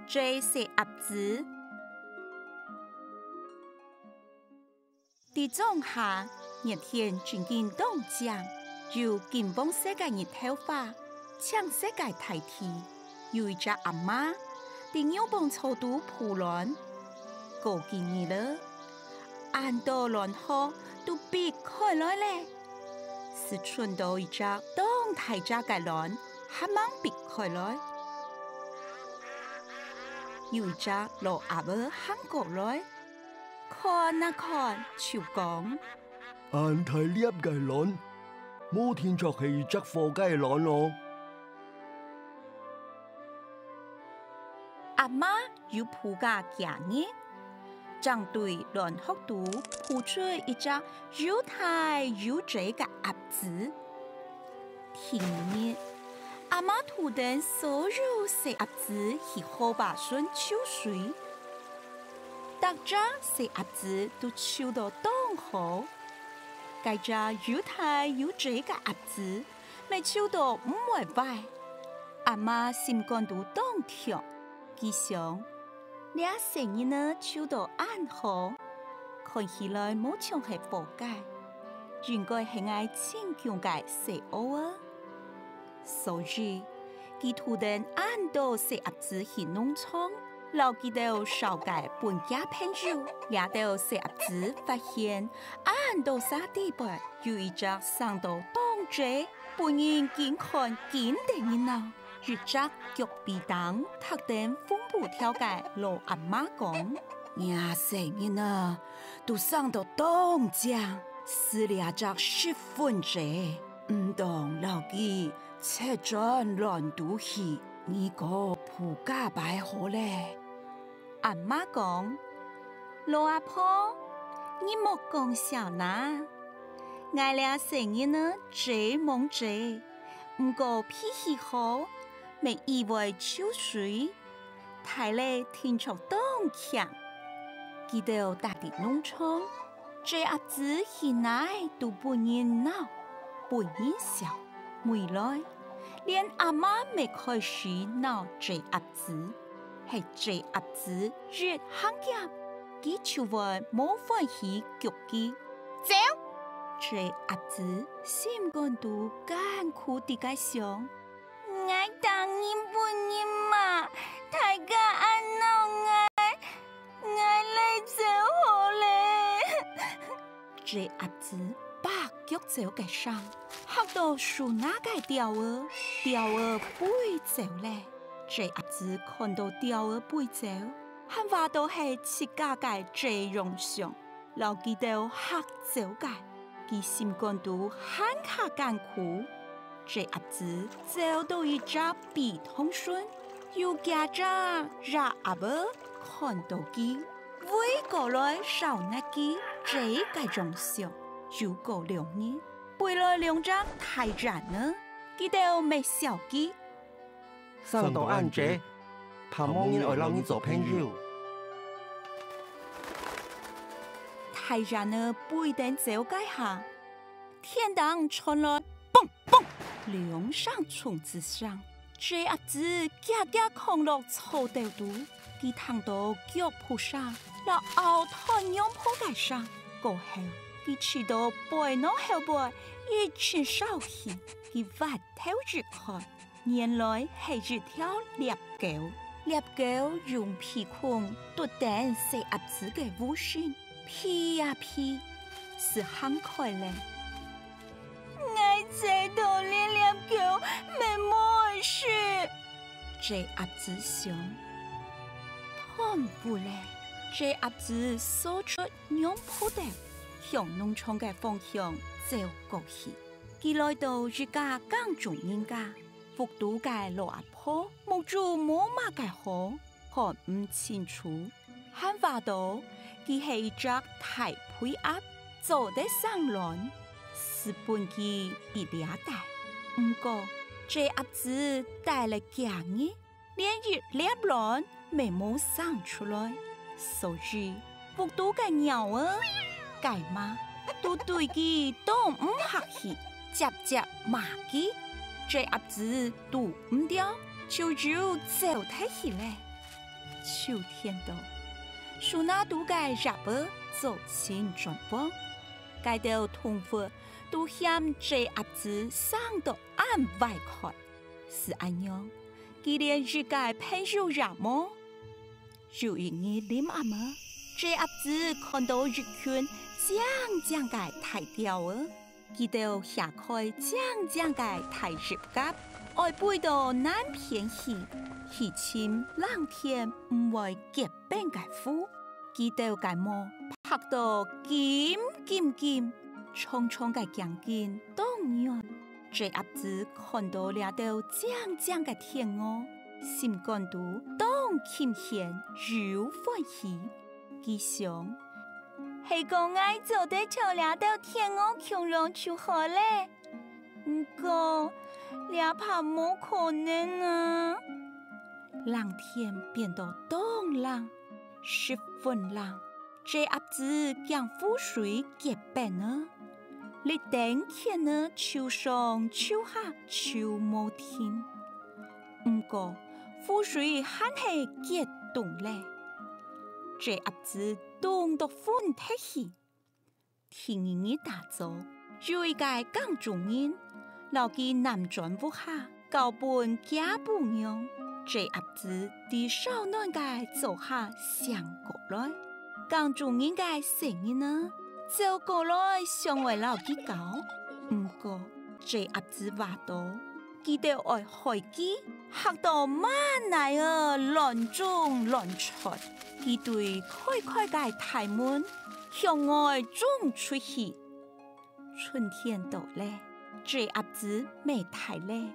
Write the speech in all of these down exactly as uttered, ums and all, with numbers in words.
追細鴨子。在莊下，熱天正經當靚，有金黃色个日頭花，青色个大地。有一隻鴨嫲，在牛棚草肚孵卵。過幾日了，恁多卵殼都必開來咧，只伸到一隻當大隻个卵，還吂必開來。有一隻老鴨仔行過來，看啊看，就講：「恁大粒个卵，無定著係一隻火雞卵哦。」鴨嫲有孵加幾日，正對卵殼肚孵出一隻又大又䆀个鴨子。第二日，鴨嫲渡等所有細鴨子去河壩脣泅水。逐隻細鴨子都泅到當好，該隻又大又䆀个鴨子，乜泅到毋會壞。鴨嫲心肝肚當暢，佢想：「這細人仔泅到恁好，看起來無像係火雞，應該係𠊎親降个細孲仔。」所以，佢渡等恁多細鴨子去農場，摎佢兜紹介分厥朋友。這兜細鴨子發現，恁多儕底背有一隻生到當䆀，分人緊看緊得人惱，一隻腳髀頂䌈等紅布條个老鴨嫲講：「若細人仔都生到當靚，就這隻十分䆀，毋當摎佢 切轉卵肚去，你過孵加擺好咧。」鴨嫲講：「老阿婆，你莫講笑啦！𠊎這細人仔䆀無䆀，毋過脾氣好，乜已會泅水， 大咧定著當慶。」佢兜踏入農場，䆀鴨子去哪都分人惱，分人笑。尾來，連鴨嫲乜開始惱䆀鴨子，係䆀鴨子一行挾，佢就會無歡喜逐佢走。䆀鴨子心肝肚艱苦地个想： 「𠊎逐日分人罵，大家恁惱𠊎，𠊎來走好咧。」䆀鴨子擘腳走个聲，嚇到樹林个鳥仔，鳥仔飛走咧。䆀鴨子看到鳥仔飛走，還話到係自家个䆀樣相， 摎佢兜嚇走个，佢心肝肚還較艱苦。䆀鴨子走到一隻陂塘脣，有幾隻野鴨仔看到佢，圍過來笑納佢䆀个樣相。又過兩日，飛來兩隻大雁仔，佢兜乜笑佢： 生到恁䆀，怕無人愛摎你做朋友。大雁仔飛等走該下，天頂傳來「嘣嘣」兩聲銃子聲，䆀鴨子遽遽囥落草竇肚。佢聽到腳步聲摎拗斷娘婆个聲，過後佢試到背囊後背一陣燒氣，佢斡頭一看， 原來係一條獵狗。獵狗用鼻空㧻等細鴨子个烏身，鼻啊鼻，就行開咧。「𠊎知道這獵狗乜無愛食。」䆀鴨子想。斷烏咧，䆀鴨子趖出娘婆竇，向農場个方向走過去。佢來到一家耕種人家， 屋肚个老阿婆目珠無麼个好，看毋清楚，還話到佢係一隻大肥鴨，做得生卵，就分佢在這戴。毋過，䆀鴨子戴了幾日，連一粒卵 乜無生出來。所以，屋肚个鳥仔、雞嫲都對佢當毋客氣，輒輒罵佢。䆀鴨子堵毋牢，就又走忒去咧。秋天到，樹林肚个葉仔做新轉黃，該兜動物都嫌這鴨子生到恁壞看。 係恁樣，佢連一個朋友也無。有一日臨暗仔，這鴨子看到一群靚靚个大鳥仔，佢兜掀開靚靚个大翼胛，愛飛到南片去，去尋冷天毋會結冰个湖。 佢兜个毛白到金金金，長長个頸根當軟。這鴨子看到這兜靚靚个天鵝，心肝肚當欽羨又歡喜。佢想：「係講𠊎做得同這兜天鵝共樣就好咧。毋過，這怕無可能啊！」冷天變到當冷，十分冷， 這鴨子驚湖水結冰啊，立等譴啊泅上泅下泅無停。毋過，湖水還係結凍咧，這鴨子凍到昏忒去。第二日打早，有一個耕種人，摎佢攬轉屋下，交分厥餔娘。這鴨子在燒暖个灶下醒過來。 耕種人个細人仔走過來想愛摎佢搞，毋過這鴨子話到，佢兜愛害佢，嚇到滿哪仔亂衝亂竄。佢對開開个大門向外衝出去。 春天到咧，這鴨子乜大咧。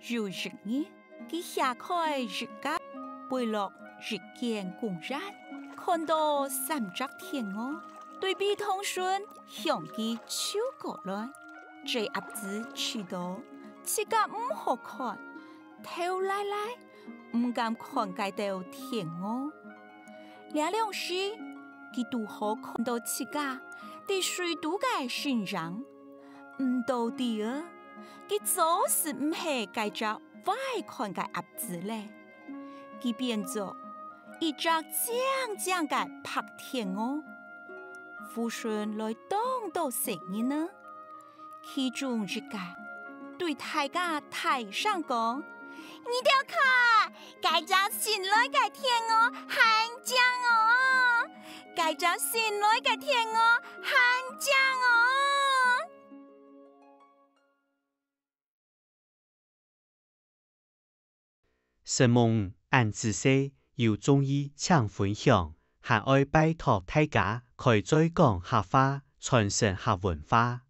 有一日，佢掀開翼胛，飛落一間公園，看到三隻天鵝對陂塘脣向佢泅過來。這鴨子知道自家毋好看，頭犁犁， 毋敢看該兜天鵝。這量時，佢堵好看到自家在水肚个身影，毋多知啊，佢早時毋係該隻壞看个鴨子咧，佢變做一隻靚靚个白天鵝。湖脣來當多細人仔， 其中一個對大家大聲講：「你兜看，該隻新來个天鵝還靚哦！該隻新來个天鵝還靚哦！」承蒙恁仔細，有中意請分享，還愛拜託大家開嘴講客話，傳承客文化。